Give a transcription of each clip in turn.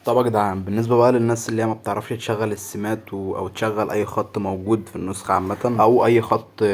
طب يا جدعان، بالنسبة بقى للناس اللي هي ما بتعرفش تشغل السمات او تشغل اي خط موجود في النسخة عامة، او اي خط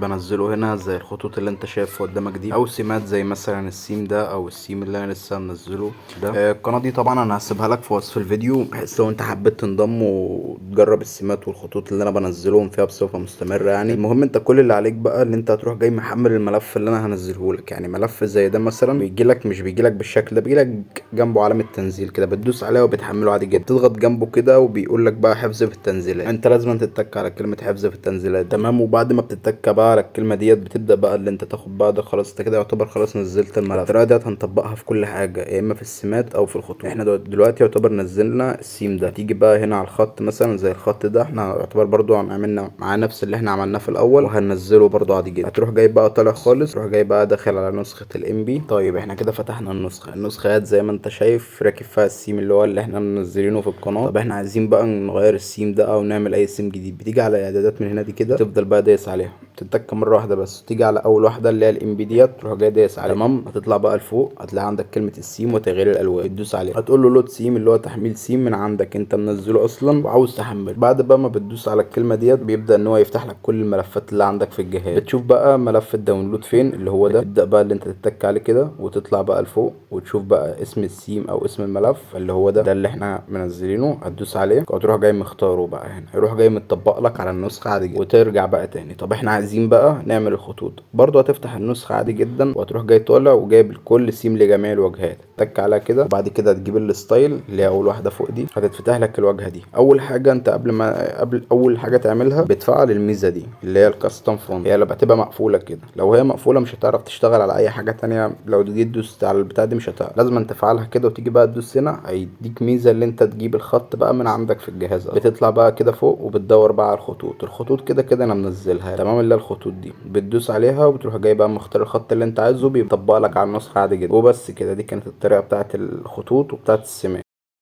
بنزله هنا زي الخطوط اللي انت شايفها قدامك دي، او سمات زي مثلا السيم ده او السيم اللي انا لسه منزله ده. القناة دي طبعا انا هسيبها لك في وصف الفيديو، بحيث لو انت حبيت تنضم وتجرب السمات والخطوط اللي انا بنزلهم فيها بصفة مستمرة. المهم انت كل اللي عليك بقى ان انت هتروح جاي محمل الملف اللي انا هنزله لك. ملف زي ده مثلا بيجي لك، مش بيجي لك بالشكل ده، بيجي لك جنبه علامة تنزيل كده، بتدوس عليها وبتحمله عادي جدا، تضغط جنبه كده وبيقول لك بقى حفظ في التنزيلات. انت لازم تتك على كلمة حفظ في التنزيلات، تمام. وبعد ما بتتك بقى على الكلمة ديت بتبدأ بقى اللي انت تاخد بقى ده، خلاص انت كده يعتبر خلاص نزلت الملف. الطريقة ديت هنطبقها في كل حاجة، يا اما في السمات او في الخطوط. احنا دلوقتي يعتبر نزلنا السيم ده. تيجي بقى هنا على الخط مثلا زي الخط ده، احنا يعتبر برضو عملنا معاه نفس اللي احنا عملناه في الاول وهننزله برضو عادي جدا. هتروح جاي بقى طالع خالص، تروح جاي بقى داخل على نسخة الام بي. احنا كده فتحنا النسخة، النسخة ديت زي ما انت شايف راكب فيها السيم اللي هو اللي احنا منزلينه في القناة. طب احنا عايزين بقى نغير السيم ده او نعمل اي سيم جديد. بتيجي على الاعدادات من هنا دي كده، تفضل بقى دايس عليها، تتك مرة واحدة بس، تيجي على اول واحدة اللي هي الام بي ديت، تروح جاي دايس عليها، تمام. هتطلع بقى لفوق، هتلاقي عندك كلمة السيم وتغيير الالوان، بتدوس عليها، هتقول له load theme اللي هو تحميل سيم من عندك انت منزله اصلا وعاوز تحمله. بعد بقى ما بتدوس على الكلمة ديت بيبدأ ان هو يفتح لك كل الملفات اللي عندك في الجهاز. بتشوف بقى ملف ال download فين اللي هو ده، تبدأ بقى اللي انت تتك عليه كده وتطلع بقى لفوق وتشوف بقى اسم السيم او اسم الملف اللي هو ده، ده اللي احنا منزلينه، هتدوس عليه وتروح جاي مختاره بقى هنا، يروح جاي متطبق لك على النسخة عادي جدا، وترجع بقى تاني. طب احنا عايزين بقى نعمل الخطوط برضو، هتفتح النسخة عادي جدا وهتروح جاي طالع وجايب كل سيم لجميع الواجهات، تك عليها كده، وبعد كده تجيب ال style اللي هي اول واحدة فوق دي، هتتفتح لك الواجهة دي. اول حاجة انت قبل ما قبل اول حاجة تعملها بتفعل الميزة دي اللي هي ال custom font، هي لما بتبقى مقفولة كده، لو هي مقفولة مش هتعرف تشتغل على اي حاجة تانية، لو جيت دوست على البتاع دي مش هتعرف، لازم انت تفعلها كده. وتيجي بقى تدوس هنا هيديك ميزة اللي انت تجيب الخط بقى من عندك في الجهاز. بتطلع بقى كده فوق وبتدور بقى على الخطوط، الخطوط كده كده انا منزلها، تمام، اللي هي الخطوط دي بتدوس عليها وبتروح جاي بقى مختار الخط اللي انت عايزه، بيطبق لك على النسخة عادي جدا. وبس كده، دي كانت الطريقة بتاعت الخطوط وبتاعت السمات.